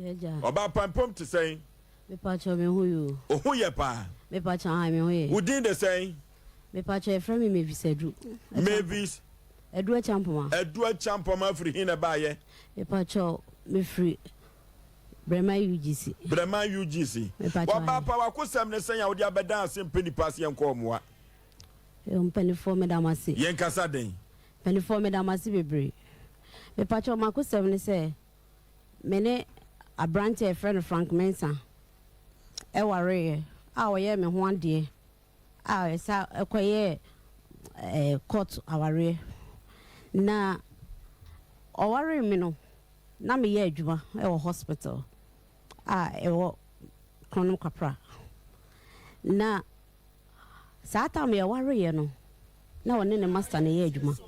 Yɛgya. Ɔbaa pampam te sɛn? Mepakyɛw me ho yɛ o. Wo ho yɛ paa. Mepakyɛw ae me ho yɛ. Wo din de sɛn? Mepakyɛw yɛfrɛ me Mavis Adu. Mavis. Adu Akyampoma. Adu Akyampoma firi he na ɛbaayɛ? Mepakyɛw mefiri Brɛman UGC. Brɛman UGC. Mepakyɛw Wɔbaa ae. pa wakosɛm ne sɛn a wode abɛdan ase mpɛ nipa ase yɛnkɔ ɔmoa. Yo mpanifoɔ meda mo ase. Yɛnkasa den. Mpanifoɔ meda mo ase bebree. Mepakyɛw makosɛm ne sɛ. Me ne aberanteɛ a yɛfrɛ no Frank Mensah wareeɛ a ɔyɛɛ me ho adeɛ a ɛsa kɔyɛɛ ɛɛ court awareɛ. Na ɔwaree me no, na meyɛ adwuma wɔ hospital a ɛwɔ Kronom Kwapra. Na saa time yɛwareeɛ no, na ɔne ne master na ɛyɛ adwuma.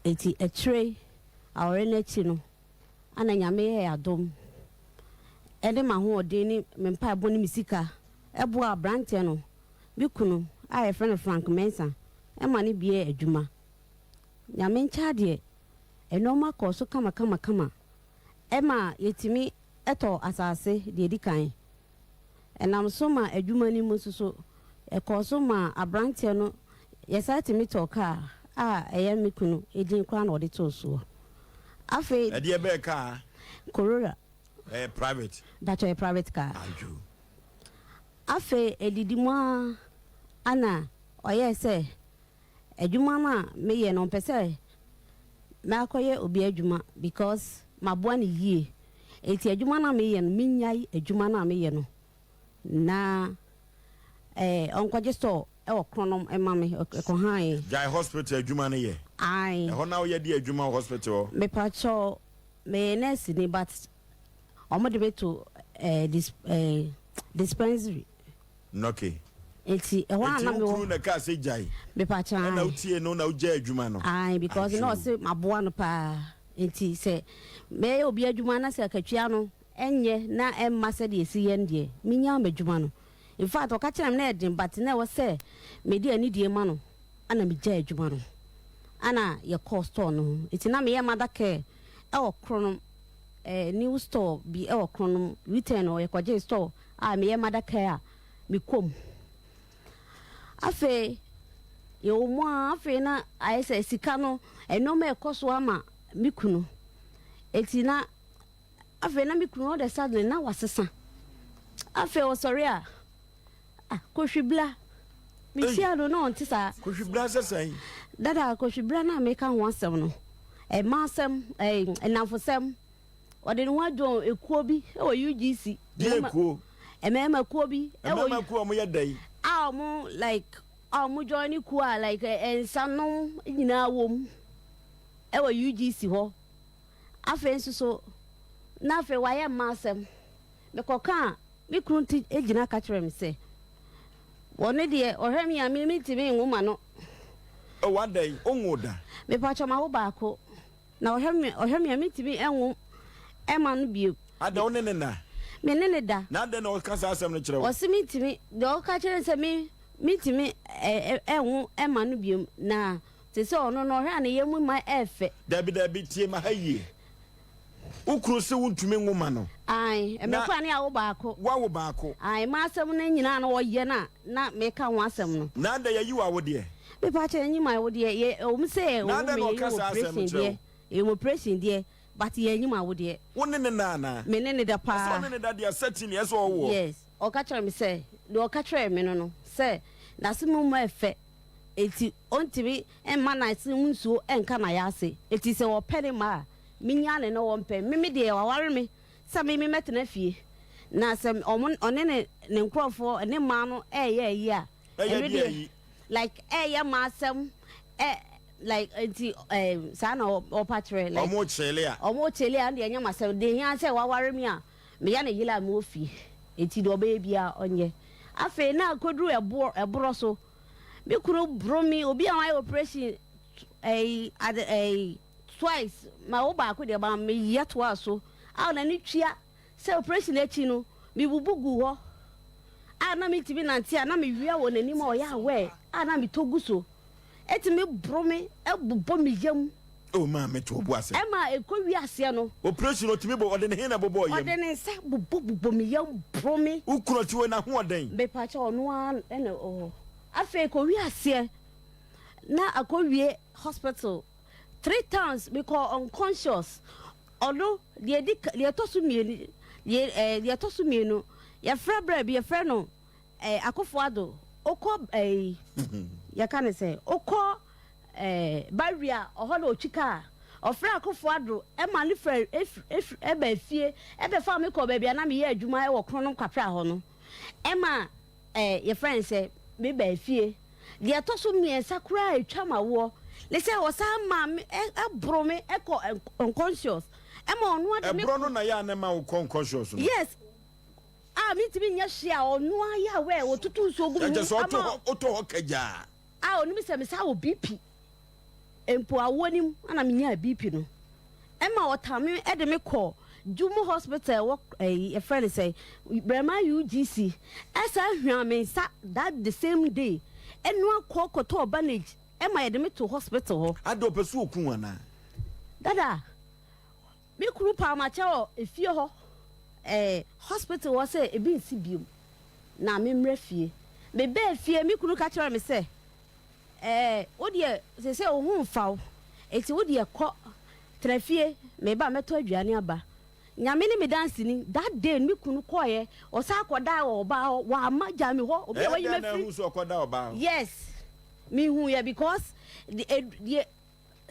Enti akyire yi, aware no akyi no, ana Nyame yɛɛ adom ɛde m'ahoɔden ne me mpaebɔ ne me sika ɛboaa abranteɛ no, me kunu a yɛfrɛ no Frank Mensah, ɛma no biee adwuma. Nyame nkyɛ adeɛ, nnoɔma kɔɔ so kama kama kama ɛma yɛtumi tɔɔ asase deɛ ɛdi kan. Ɛnam so ma adwuma no mu nso so, ɛkɔɔ so maa aberanteɛ no, yɛsan tumi tɔɔ kaa a ɛyɛ me kunu din koraa na ɔde too soɔ. Afei. Ɛdeɛ bɛɛ kaa? Corolla. Ɛyɛ private? Mpakyɛ ɛyɛ private car. Adwo. Afei ɛdidi mu ara ana ɔyɛɛ sɛ adwuma no a meyɛ no ɔmpɛ sɛ makɔyɛ obi adwuma because maboa no yie nti adwuma no a meyɛ no menyae adwuma no a meyɛ no na eh, ɔnkɔgye store wɔ Kronom ma me ɛkɔhae. Gyae hospital adwuma no yɛ. Ae. Ɛhɔ na woyɛ de adwuma wɔ hospital hɔ? Mepakyɛw, meyɛ nurse ni but wɔn de me to eh, dis, eh, dispensary. Okay. Nti ɛhɔ a Nti na wo mewɔ. kunu na ɛkaa sɛ gyae? Mepakyɛw, Ɛna ae. wotiee no na wogyae adwuma no? Ae, because na Adwo. ɔse maboa no paa. Nti sɛ mɛyɛ obi adwuma na sɛ akatua no ɛnyɛ na ɛmma sɛdeɛ ɛsi yɛ no deɛ, menyaa m'adwuma no. In fact, ɔka kyerɛɛ me na ɛyɛ den but na ɛwɔ sɛ mede anidie ma no ɛna megyae adwuma no. Ɛna yɛkɔɔ store no ho. Nti na meyɛ mother care ɛwɔ Kronom, eh, new store bi ɛwɔ Kronom, U-turn hɔ, yɛkɔgyee store a meyɛ mother care a mekɔ mu. Afei yɛwɔ mu a afei na ayɛ sɛ sika no nneɛma ɛkɔ so ama me kunu. Eti na afei na me kunu all the sudden na wasesa. Afei ɔsɔre a ah kɔhwibla mehyia no na ɔnte saa. Kɔhwibla sɛ sɛn? Dada kɔhwibla no a meka ho asɛm no ɛma asɛm ɛɛ nnamfosɛm. Ɔde ne ho adwɔn ekuo bi wɔ UGC. Deɛ ekuo? Mmarima kuo bi. Mmarima kuo a wɔyɛ dɛn? A wɔn like a wɔn join ne kuo a like nsanom nyinaa wɔ mu ɛwɔ UGC hɔ. Afei nso so na afei wayɛ mma asɛm. Mekɔka a me kunu ti gyina ka kyerɛ me sɛ wɔn deɛ ɔhwɛ me a me mentumi nwo ma no. Ɛwɔ adɛn? Wonwo da? Mepakyɛ ma wo baako. Na ɔhwɛ me, ɔhwɛ me a mentumi nwo mma no bio. Adɛn, wo ne no nna? Me ne no da. Na adɛn na ɔka saa asɛm no kyerɛ wo? Ɔse mentumi, deɛ ɔka kyerɛ ne sɛ me, mentumi nwo mma no bio, na te sɛ ɔno no ɔhwɛ a ne yam mma ɛɛfɛ. Dabi, dabi, tie ma ha yie. Wo kunu se wontumi nwo ma no. Ae, Na mmerɛ koro a ne awo baako. Woawo baako. Ae, m'asɛm no nyinaa na ɔyɛ no a na meka ho asɛm no. Na adɛn, yɛayi wo awodeɛ? Mepakyɛ yɛnyi my awodeɛ, yɛ ɛwɔ mu sɛ Na ɛwɔ adɛn mu na yɛyɛ ɔka saa asɛm no operation kyerɛ deɛ, wo? ɛyɛ operation deɛ, but yɛnyi my awodeɛ. Wo ne ne nna anaa? Me ne ne da Ɛsɛ paa. ɔne ne da deɛ, sɛti nea ɛsɛ ɔwoɔ. Yes, ɔka kyerɛɛ me sɛ, deɛ ɔka kyerɛɛ me no no, sɛ n'ase mu mma ɛfɛ, enti ɔntumi mma n'ase mu nsuo nka n'ayaase, enti sɛ ɔpɛ ne mma a, menyaa ne ne ɔmpɛ. Me me deɛ waware me sɛ me me mɛtena fie, na sɛ ɔmo ɔne ne ne nkorɔfoɔ ne mmaa no ɛɛyɛ ayi a, Ɛyɛ ɛno deɛ deɛ ayi. like ɛɛyɛ mmaa asɛm ɛ like nti ɛɛ saa na ɔpa kyerɛ like Ɔmo kyele a. Ɔmo kyele a ɛno deɛ ɛnyɛ m'asɛm, deɛ ehia sɛ waware me a meyɛ ne yere a mewɔ fie, nti deɛ ɔbɛyɛ biara ɔnyɛ. Afei na akɔduru ɛboɔ ɛborɔ so, me kunu boro me, obi a wayɛ operation ɛyi ade ɛyi twice ma wo baako deɛ ma meyɛ toaa so a n'ani tua sɛ operation akyi no mebubu gu hɔ a na mentumi nante a na mewia wɔ n'anim a ɔyɛ aware a na metɔ gu so ɛtumi boro me ɛbobɔ me yam. Oh maame to obu ase. Ɛma ɛkɔ wie aseɛ no. Operation otumi bɔ ɔde ne he na bobɔ yam. Ɔde ne nsa bobɔ bobɔ me yam boro me. Wo kunu ɔte hɔ n'ahoɔden. Mepakyɛ ɔno ara ɛna ɔwɔ. Afei kɔ wie aseɛ na akɔ wie hospital three times mekɔ unconscious ɔno deɛ ɛdi deɛ ɛtɔ so mmienu deɛ ɛɛ deɛ ɛtɔ so mmienu yɛfrɛ brɛ bi yɛfrɛ no ɛɛ Akufo Addo okɔ ɛɛ yɛka ne sɛ okɔ ɛɛ Bawia ɔhɔ na otwi kaa ɔfrɛ Akufo Addo ɛma ne frɛ efiri efiri ɛba efie ɛbɛfa me kɔ baabi a na meyɛ adwuma ɛwɔ Kronom Kwapra hɔ no ɛma ɛɛ yɛfrɛ no sɛ mebaa fie. Deɛ ɛtɔ so mmiɛnsa koraa a ɛtwa m'awoɔ ne sɛ ɔsan maa me ɛboro me ɛkɔ unconscious ɛma ɔno ade me. Ɛborɔ no na yɛ a na ɛma wokɔ unconscious no? Yes, a mentumi nyɛ hwee a ɔno ara yɛ aware ɔtutu nsuo gu me ho ama. Kyɛ sɛ wotɔ hɔ kagyaa. A ɔnim sɛ mesan wɔ BP. Mpo awoɔ no mu na menyaa BP no. Ɛma ɔtaa me de me kɔ Jumu hospital ɛwɔ ɛyi yɛfrɛ no sɛ Brɛma UGC. Ɛsan hwaa me nsa that the same day. Ɛnoa kɔ kɔtɔɔ bandage ɛma yɛde me to hospital hɔ. Adɛn ɔpɛ sɛ ɔku wo anaa? Dada, me kunu paa makyɛ wɔ efie hɔ ɛɛ hospital hɔ sɛ ebi nsi biom na me mmra fie. Me baa fie me kunu ka kyerɛɛ me sɛ Ɛɛ, wo deɛ, seesei wo ho mfa wo, enti wo deɛ kɔ, tena fie, meba a mɛtɔ aduane aba. Nyame ne me danseni, that day no me kunu kɔeɛ, ɔsan kɔdae wɔ ɔbaa hɔ, wamma gyaa me hɔ, obi a Ɛyɛ wayi dɛn me na afiri. ahu sɛ ɔkɔda ɔbaa hɔ? Yes, mehuiɛ because deɛ,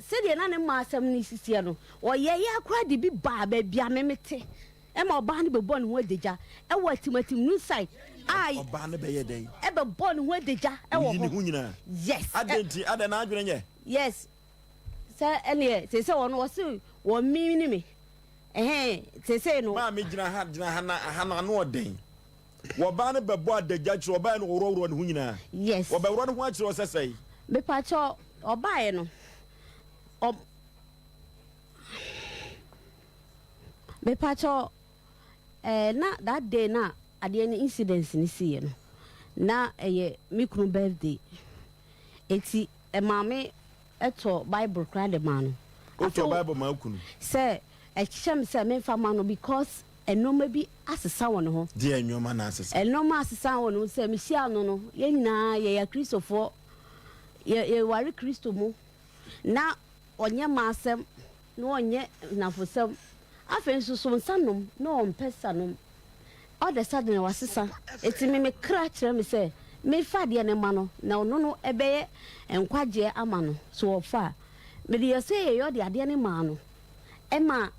Sɛdeɛ na ne mma asɛm no sisiɛ no, ɔyɛeɛ ara koraa de bi baa baabi a me mete ma ɔbaa no bɛbɔɔ ne ho adagya wɔ Atimatim no side a. Ɔbaa no bɛyɛ dɛn? Ɛbɛbɔɔ ne ho adagya wɔ hɔ. Oyi ne ho nyinaa? Yes. Adɛn nti? Adɛn n'adwene nyɛ? Yes. Sɛ ɛneɛ seesei ɔno ɔse wɔmini me. Ɛhɛn, seesei no. Maame gyina ha, gyina ha na ha no ano ɔden. Wɔbaa no bɛbɔ adagya kyerɛ ɔbaa no ɔworɔworɔ ne ho nyinaa. Yes. Wɔbɛworɔ ne ho akyerɛ ɔsɛ sɛe. Mepakyɛw, ɔbaeɛ no, ɔ Mepakyɛw, ɛɛ na that day na adeɛ no incident no siiɛ no, na ɛyɛ me kunu birthday. Eti ɛmaa me tɔɔ Bible koraa de maa no. Wotɔɔ Bible maa wo kunu? Sɛ ɛkyerɛ me sɛ memfa mma no because nneɛma bi asesa wɔ ne ho. Deɛn nneɛma na asesa? Nneɛma asesa wɔ ne ho sɛ mehyiaa no no, yɛn nyinaa yɛyɛ Akristofoɔ, yɛ yɛware Kristo mu. Na ɔnyɛ mmaasɛm, na ɔnyɛ nnamfosɛm. Afei nso so nsa nom, na ɔmpɛ nsa nom. All the sudden wasesa. Enti me me kra kyerɛ me sɛ memfa adeɛ no mma no na ɔno no ɛbɛyɛ nkwagyeɛ ama no. So ɔfa a. Mede yɛ sɛ yɛyɔ de adeɛ no maa no. Ɛma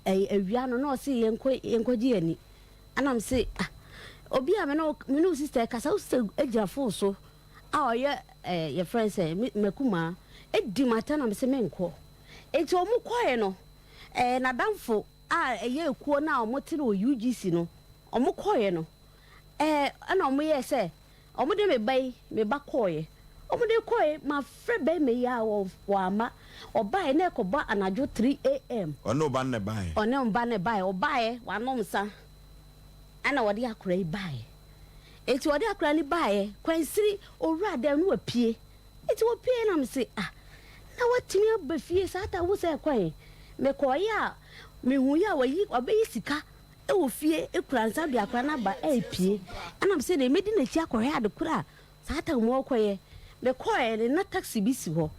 ɛyɛ awia no na ɔse yɛnkɔ yɛnkɔgye yɛn ani. Ɛna me se ah obi a me ne wo me ne wo sister ɛkasa wo sister gyina phone so a ɔyɛ ɛɛ yɛfrɛ no sɛ me m'akumaa ɛdi m'atɛn na me se menkɔ. Enti wɔn kɔɛ no ɛɛ n'adamfo a ɛyɛ ekuo no a wɔte no wɔ UGC no, wɔkɔeɛ no, ɛɛ, ɛna wɔyɛɛ sɛ wɔde me ba yi, me ba kɔeɛ. Wɔde kɔeɛ, mafrɛ barima yi a wamma. Ɔbaeɛ na ɛkɔbɔ anadwo 3 AM. Ɔne wo ba no na ɛbaeɛ? Ɔne me ba no na ɛbaeɛ. Ɔbaeɛ, wanom nsa, ɛna ɔde akwadaa yi baeɛ. Enti ɔde akwadaa no baeɛ, kwansini, ɔwura dan mu na wapue. Enti wɔpueeɛ na mese, Ah, na woatumi aba fie saa ta wo sɛ kwan? Mekɔeɛ a, mehuiɛ a wayi, wabɛyi sika wɔ fie kura nsa de akora no aba repue. Ɛna mese deɛ mɛdi n'akyi akɔhwɛ ade korɔ a saa ta mu ɔrekɔyɛ. Mekɔeɛ no, na taxi bi si hɔ.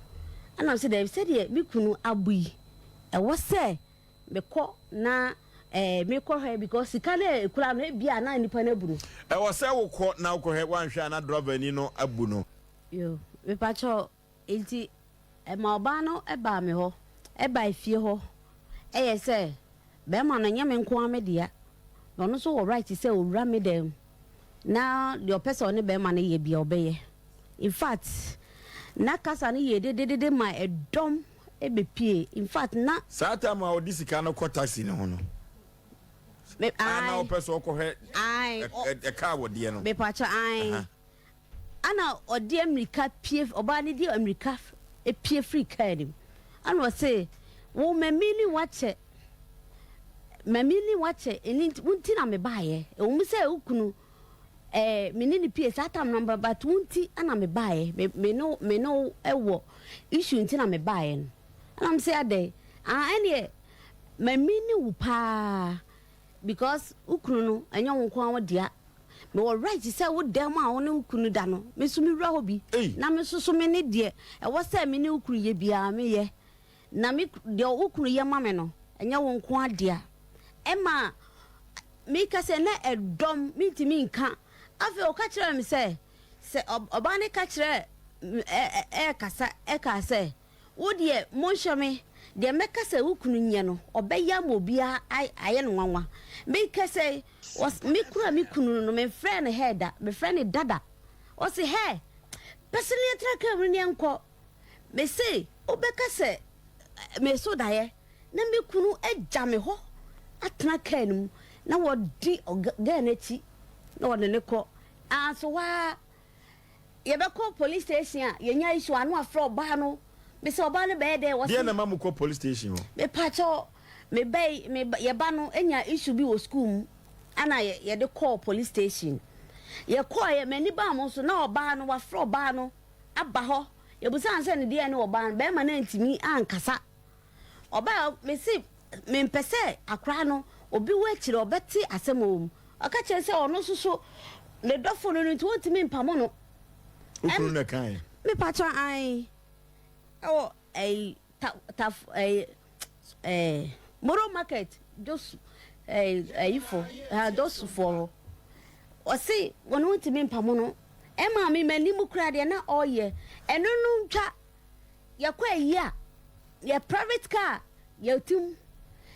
Ɛna mese daabi, sɛdeɛ me kunu abo yi, ɛwɔ sɛ mekɔ na eh, mekɔhwɛ because sika no a ɛkura no, ebia na nipa no abu no. Ɛwɔ sɛ wokɔ na wokɔhwɛ, woanhwɛ a na drɔvani no abu no. Yo, mepakyɛw, enti ɛma ɔbaa no baa me hɔ, ɛbaa efie hɔ, ɛyɛ sɛ bɛrima no nyɛ me nko ara me dea, na ɔno nso wɔ right sɛ owura me dan mu, na deɛ ɔpɛ sɛ ɔne bɛrima no yɛ bia ɔbɛyɛ. In fact, na kasa no yɛ dededede ma ɛdɔm bɛpie, in fact na. Saa time a ɔde sika no kɔ taxi no ho no, Me, a na ae, ɔpɛ sɛ ɔkɔhwɛ ae, ɔ, ɛka a wɔdeɛ no. mepakyɛw, ae. Aha. Ɛna ɔde ammirika pue, ɔbaa no de ammirika pue firi kaa no mu. Ɛna ɔse, wo mami ne wakyɛ, mami ne wakyɛ, ɛni nti, wo nti na mebaeɛ. Ɛwɔ mu sɛ wo kunu, ɛɛ, me ne no pue saa tam no, but wo nti na mebaeɛ. Me, me ne, me ne wo wɔ issue nti na mebaeɛ no. Ɛna mese adɛn? Ah ɛneɛ mamini wo paa because wo kunu no ɛnyɛ wo nko ara wo dea. Mewɔ right sɛ wo dan mu a wo ne wo kunu da no me nso mewura hɔ bi na me nso so me ne deɛ ɛwɔ sɛ me ne wo kunu yɛ biara meyɛ. Na me deɛ wo kunu yɛ ma me no ɛnyɛ wo nko ara dea. Ɛma meka sɛ na ɛdɔm mentumi nka. Afei ɔka kyerɛɛ me sɛ sɛ ɔbaa no ka kyerɛɛ ɛrekasa ɛkaa sɛ Wo deɛ, monhwɛ me, deɛ mɛka sɛ wo kunu nyɛ no, ɔbɛyɛ ama obiara ayɛ no nwanwa. Meka sɛ, me kunu a me kunu no, memfrɛɛ no hɛɛ da, mefrɛ no dada. Ɔse, hɛɛ, bɛsene yɛtra kaa mu ne yɛnkɔ. Mese, wobɛka sɛ meso daeɛ na me kunu agya me hɔ atena kaa no mu na wɔdi gɛɛ no akyi na wɔde no kɔ. Anso hɔ ara Yɛbɛkɔ police station a, yɛnya issue a, na wafrɛ ɔbaa no. Mese ɔbaa no bɛyɛ dɛn? Wɔse. Deɛn na ɛma mokɔ police station hɔ? Mepakyɛw, me ba yi, me ba, yɛ ba no nya issue bi wɔ school mu, ɛna yɛ, yɛde kɔɔ police station. Yɛkɔeɛ, m'ani baa mo so, na ɔbaa no, wafrɛ ɔbaa no aba hɔ. Yɛbisaa no sɛ ne deɛn ne ɔbaa no, bɛrima no antumi ankasa. Ɔbaa hɔ, mese mempɛ sɛ akwadaa no obi wɔ akyire ɔbɛte asɛm a ɔwɔ mu. Ɔka kyerɛ sɛ ɔno nso so ne dɔfo no no nti ɔntumi mpamo no. Wo kunu na ɛkaeɛ? Mepakyɛ ae. Ɛwɔ ɛyi ta ta ɛyi ɛɛ Moro market Josu ɛyi ɛyifo ha Josufoɔ hɔ. Ɔse wɔn ntumi mpamo no. Ɛmaa me m'anim koraa deɛ na ɔreyɛ ɛno no ntwa. Yɛkɔ ayi a, yɛ private car yɛte mu.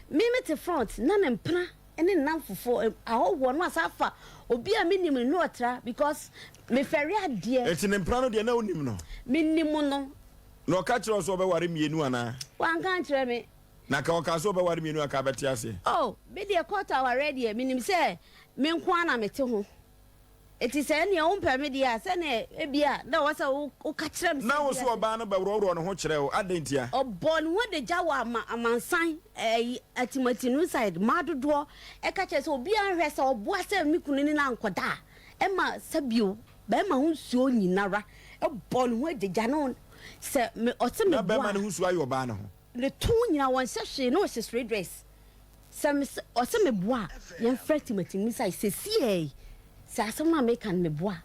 Me mete front na ne mpena ne ne nnamfofoɔ ahɔhoɔ no asan afa obi a menim no na ɔtra because mefɛre adeɛ. Enti ne mpena no deɛ na wonim no? Menim no. Na ɔka kyerɛɛ wo sɛ ɔbɛware mmienu anaa? Wanka ankyerɛ me. Na anka ɔkaa sɛ ɔbɛware mmienu a anka abɛte aseɛ? Oh, me deɛ court awareɛ deɛ menim sɛ me nko ara na mete ho. Enti sɛ ɛnneɛ wompɛ me deɛ a, sɛdeɛ ebia na ɛwɔ sɛ woka kyerɛ me sɛ. Na wo so ɔbaa no bɛworɔworɔ ne ho kyerɛ wo, adɛn ntia? Ɔbɔɔ ne ho adagya wɔ ama amansan ɛyi Atimatinu side mmaa dodoɔ ɛka kyerɛ sɛ obiara nhwɛ sɛ ɔboa sɛ me kunu ne no ankɔda a ɛma sɛbio bɛrima ho nsuo nyinara ɛbɔ ne ho adagya no sɛ me ɔse me Na boa bɛrima no ho nsuo ayɛ ɔbaa no ho. Ne to nyinaa wɔnhyɛ hwee na ɔhyɛ straight dress. Sɛ me sɛ ɔsɛ me boa a yɛnfrɛ Timothy mmisa yi sesiei sɛ asɛm no a meka no me boa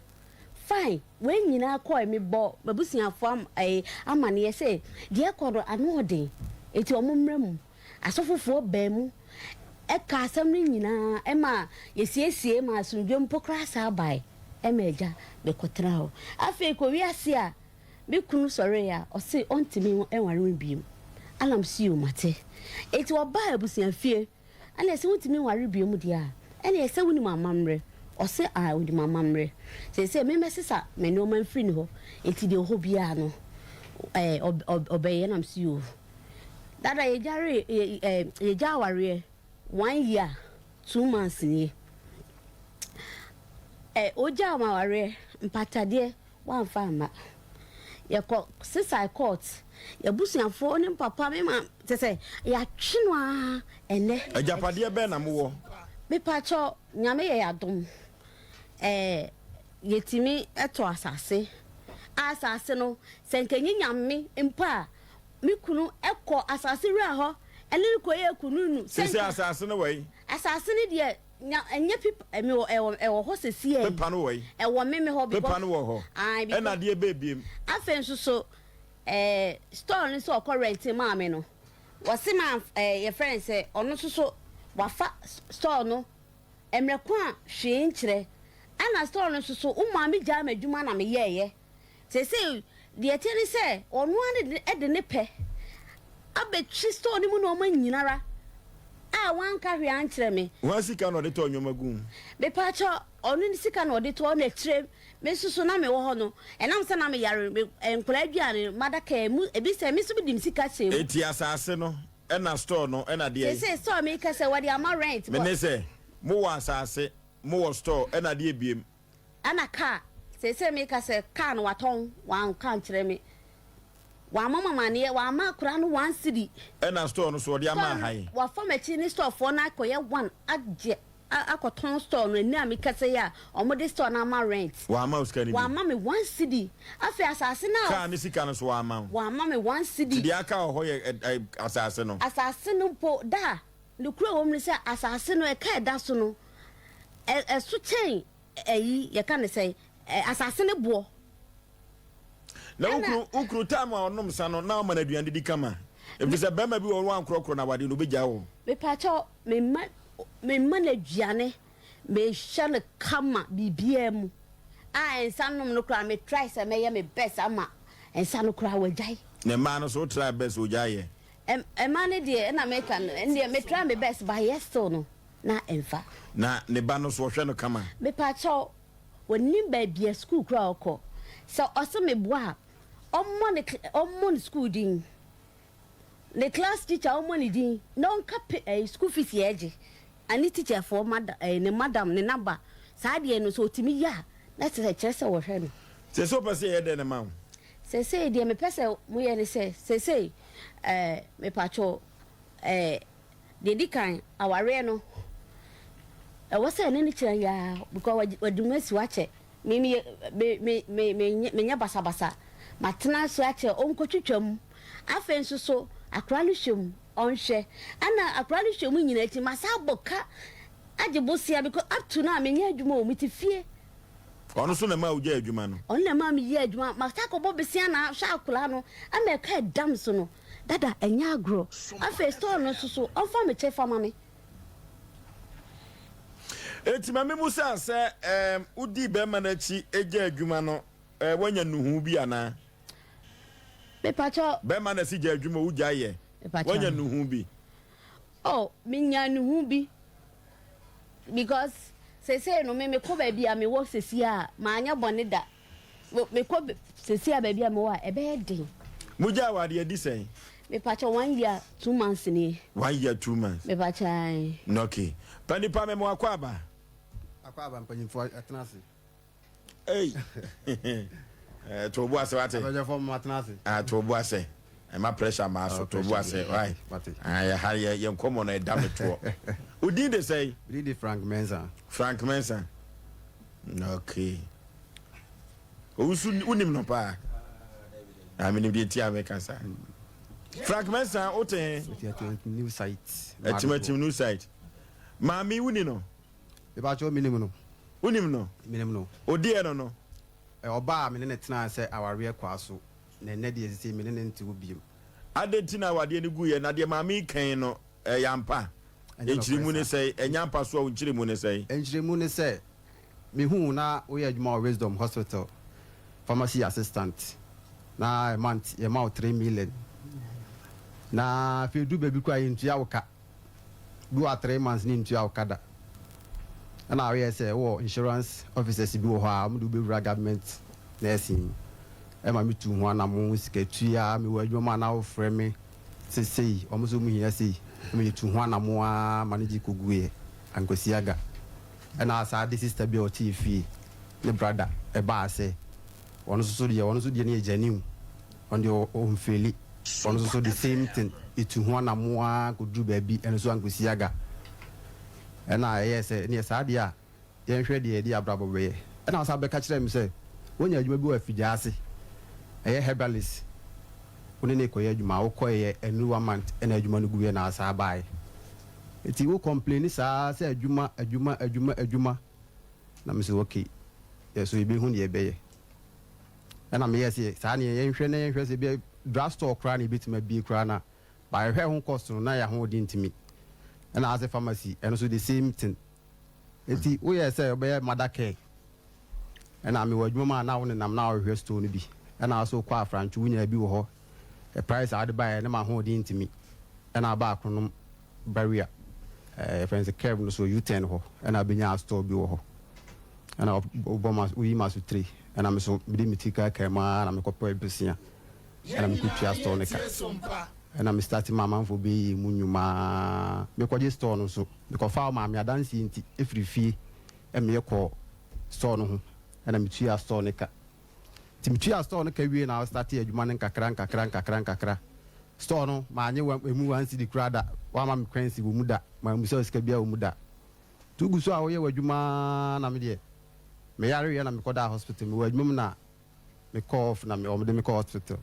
fine wei nyinaa kɔɛ me bɔ m'abusuafoɔ am ɛɛ amaneɛ sɛ deɛ ɛkɔ no ano ɔden eti ɔmo mmra mu asɔfofoɔ baa mu ɛka asɛm no nyinaa ɛma yɛsiesie ma asomdwe mpo koraa saa bae ɛma agya mekɔtena hɔ afei kɔ wiase a Me kunu sɔree a ɔse ɔntumi nware me biom ana mese yoo mate. Enti ɔbaa abusua fie ɛna ɛsɛ wontumi nware biom deɛ a ɛna ɛsɛ wonim amammerɛ ɔse ae onim amammerɛ seesei me mɛsesa me nnoɔma mfiri ne hɔ enti deɛ ɔhɔ biara no ɛɛ ɔbɛyɛ ɛna mese yoo. Dada yɛgyaee yɛgyaa awareɛ one year 2 months nie ɛ ogyaa me awareɛ mpatadeɛ Wamfa amma. Yɛkɔ sesae court. Y'abusuafoɔ ne papa me ma kyɛ sɛ yɛatwe no ara ɛnɛ. Agyapadeɛ bɛn na mowɔ? Mepakyɛw Nyame yɛ y'adom ɛɛ yɛtumi tɔ asase a asase no sɛ nka ɛnyɛ Nyame mpo a me kunu kɔ asase wura hɔ ɛne no kɔyɛɛ kununu sɛ Seesei nka asase no wɔ he? Asase no deɛ Nya ɛnyɛ pipa ɛmi wɔ ɛwɔ ɛwɔ hɔ sesiɛ yi. Pepa no wɔ yi. Ɛwɔ me me hɔ because. Pepa no wɔ hɔ. Ae because. Ɛna adeɛ bɛɛ biem. Afei nso so ɛɛ store no sɛ ɔkɔ rent maa me no wɔsi ma ɛɛ yɛfrɛ no sɛ ɔno nso so wafa store no mmerɛ ko a hwee nkyerɛ ɛna store no nso so wo maame gyaa m'adwuma na me yɛɛyɛ. Seesei deɛ ɛteɛ ne sɛ, ɔno ara de ne pɛ abɛtwi store no mu nnoɔma nyinara a wanka hwee ankyerɛ me. Hwan sika na ɔde tɔɔ nnoɔma guu mu? Mepaakyɛw, ɔno ne sika na ɔde tɔɔ na akyire me nso so na mewɔ hɔ no, ɛnam sɛ na meyare, me nkwadaa aduane, m'adaka mu, ebi sɛ me nso mede me sika hyɛɛ mu. Enti asase no, ɛna store no, ɛna deɛn? Seesei store meka sɛ wɔde ama rent. Mene sɛ, mowɔ asase, mowɔ store, ɛna deɛ biem? Ɛna car, seesei meka sɛ car no watɔn, wanka ankyerɛ me, wamma me amaneɛ, wamma akwadaa no one cedi. Ɛna store no so ɔde ama Store no ahan? wafa m'akyi ne store foɔ no akɔyɛ one agye. akɔtɔn store no ɛnɛ a mekasa yi a wɔde store no ama rent. Wamma wo sika no bi? Wamma me one cedi. Afei asase no a. Kaa ne sika no nso wamma wo? Wamma me one cedi. Nti deɛ aka wɔ hɔ yɛ asase no? Asase no mpo, da a nokorɛ wɔ mu ne sɛ asase no ɛka a ɛda so no ɛso kyɛn ɛyi yɛka no sɛn asase no boɔ. Na wo kunu wo kunu time a ɔnom nsa no na ɔma no aduane di kama efisɛ bɛrima bi wɔ hɔ wankorɔkorɔ no awadeɛ no obɛgyaa wo. Mepakyɛw memma memma no aduane mehyɛ no kama biribiara mu a nsa nom no koraa me try sɛ mɛyɛ me best ama nsa no koraa wagyae. Na mmaa no so wo try best ogyae yɛ? Mmaa no deɛ ɛna meka no ɛndeɛ me try me best but yɛ still no na ɛmfa. Na ne ba no so ɔhwɛ no kama? Mepakyɛw Ɔnnim baabi a sukuu koraa a ɔkɔ. Sɛ ɔse meboa a, ɔmmɔ ne ɔmmɔ ne sukuu din. Ne class teacher ɔmmɔ ne din na ɔnka pe ɛyi school fees yɛ gye. Ane teacher foɔ mada ɛyi ne madam ne number. Saa deɛ no sɛ ɔtumi yɛ a na kyerɛ sɛ kyerɛ sɛ wɔhwɛ no. Seesei wopɛ sɛ yɛyɛ dɛn na ma wo? Seesei deɛ mepɛ sɛ moyɛ ne sɛ seesei ɛɛ mepakyɛw ɛɛ. Deɛ ɛdi kan, awareɛ no, ɛwɔ sɛ ɛne no kyerɛ yaa because wadi mu asi hɔ akyɛ. Me me me me me menyɛ menyɛ basabasa. Matena so akyɛ, ɔnkɔtwitwa mu. Afei nso so, akwadaa no hwɛ mu, ɔnhwɛ. Ɛna akwadaa no hwɛ mu nyinaa akyi, masan abɔ ka agye bosea because up to now menyɛ adwuma o, mete fie. Ɔno nso na ɛmaa wogyae adwuma no? Ɔno na ɛmaa meyɛɛ adwuma. Masan akɔbɔ bosea na ahwɛ akwadaa no ama ɛka ɛda me so no. Dada ɛnyɛ agorɔ. Afei store no nso so ɔmfa me kyɛfa ma me. Enti ma memmisa sɛ, ɛɛm, wodii barima no akyi gyaa adwuma no, ɛɛ, woanya nnuhuu bi anaa? Mepakyɛw. Barima no asi gyaa adwuma, wogyae yɛ. Mepakyɛw. Woanya nnuhuu bi? Oh, menya nnuhuu bi. Because seesei no me mekɔ baabi a mewɔ seesei a, manyɛ bɔne da. Mekɔ seesei a baabi a mewɔ a, ɛbɛyɛ den. Mogyaa wɔ adeɛ adi sɛn? Mepakyɛ one year 2 months nie. One year 2 months. Mepakyɛ ae. Okay. Pa nipa mɛmo akɔ aba. Akɔ aba mpanyinfoɔ atena ase. Ei. Eh, to bo ase wate. Abɛdwafo mo atena ase. Ah, to bo ase. Ɛma pressure maa so to bo ase. Why? Ah, yɛ ha yɛ yɛ nkɔmɔ no ɛda me toɔ. Odin de sɛn? Odin de Frank Mensah. Frank Mensah. Okay. Owusu wonim no paa. Ah, menim deɛ nti a meka saa. Frank Mensah wote he? New site. Atimatim new site. Maame woni no? Mepakyɛw menim no. Wonim no? Menim no. Odiɛ no no? Ɔbaa a me ne no tenaa sɛ awareɛ kwaa so, na ɛnnɛ deɛ seesei me ne no nte hɔ bio. Adɛn nti na awadeɛ no guiɛ? Na deɛ maame yi kan no, ɛyɛ ampa? Ɛnyɛ nokorɛ Nkyerɛmu ne saa. sɛn? Ɛnyɛ ampa so a, wo nkyerɛmu ne sɛn? Nkyerɛmu ne sɛ, mehuu wo na woyɛ adwuma wɔ Wisdom Hospital, pharmacy assistant, na a month yɛma wo 3 million. Na afei ɛduru baabi koraa yɛntua wo ka. Bi wɔ a 3 months ne ntua wo ka da. Ɛna woyɛ sɛ wowɔ insurance officers bi wɔ hɔ a wɔde wo bɛwura government nursing ɛma metu ho anamo sika tua mewɔ adwuma mu a na wofrɛ me sɛ sei wɔn nso wɔn hia sei ɛma yɛtu ho anamo ara ma no gye kɔguiɛ ankwasi aga. Ɛna saa de sister bi a ɔte fie ne brother ɛbaa sɛ ɔno nso so deɛ ɔno nso deɛ no yɛ genuine, ɔno deɛ ɔmfeeli, ɔno nso so the same thing yɛtu ho anamo ara kɔduru baabi ɛno nso ankwasi aga. Ɛna ɛyɛɛ sɛ neɛ saa deɛ a yɛnhwɛ deɛ yɛde abrabɔ bɛyɛ. Ɛna ɔsan bɛka kyerɛɛ me sɛ woanya adwuma bi wɔ afigya ase, ɛyɛ herbalist, wo ne no rekɔyɛ adwuma. Wokɔeɛ ɛnuru one month ɛna adwuma no guiɛ na asan baeɛ. Nti wo complaini saa sɛ adwuma adwuma adwuma adwuma, na me sɛ okay, yɛ so yɛbɛhu deɛ yɛbɛyɛ. Ɛna meyɛɛ sɛ saa neɛ yɛnhwɛ na yɛnhwɛ sɛ ebia drug store koraa na yɛbɛtumi abie koraa na ba yɛhwɛ ho cost no na yɛ ahoɔden ntumi. Ɛna ase pharmacy ɛno nso the same thing. Nti woyɛɛ sɛ wobɛyɛ mother care. Ɛna mewɔ adwuma mu a na wo nenam na wohwehwɛ store no bi. Ɛna so wokɔ afrantwo wonyaa bi wɔ hɔ. Price a wode baeɛ ne m'ahoɔden ntumi. Ɛna aba Akronom barrier ɛɛ yɛfrɛ no sɛ curve no so U-turn hɔ ɛna abɛnya store bi wɔ hɔ. Ɛna wobɔ ma woyi ma so tire. Ɛna me so mede me ti kaakaa mu ara na mekɔpɛ bosea. Ɛna mekɔtua store no ka. Ɛna me start ma amanfoɔ bɛyɛ mu nnwuma. Mekɔgye store no so mekɔfa wo maame adanseɛ nti ɛfiri fie ɛna yɛkɔ store no ho ɛna metua store no ka. Nti metua store no ka wie na start adwuma no nkakra nkakra nkakra nkakra. Store no maanye emu 1 cedi koraa da. Wama me kwansi wɔ mu da. Mammusa sika biara wɔ mu da. Nti wogu so a woyɛ w'adwuma ara na me deɛ meyareeɛ na mekɔdaa hospital. Mewɔ adwuma mu na mekɔɔ off na wɔde me kɔɔ hospital.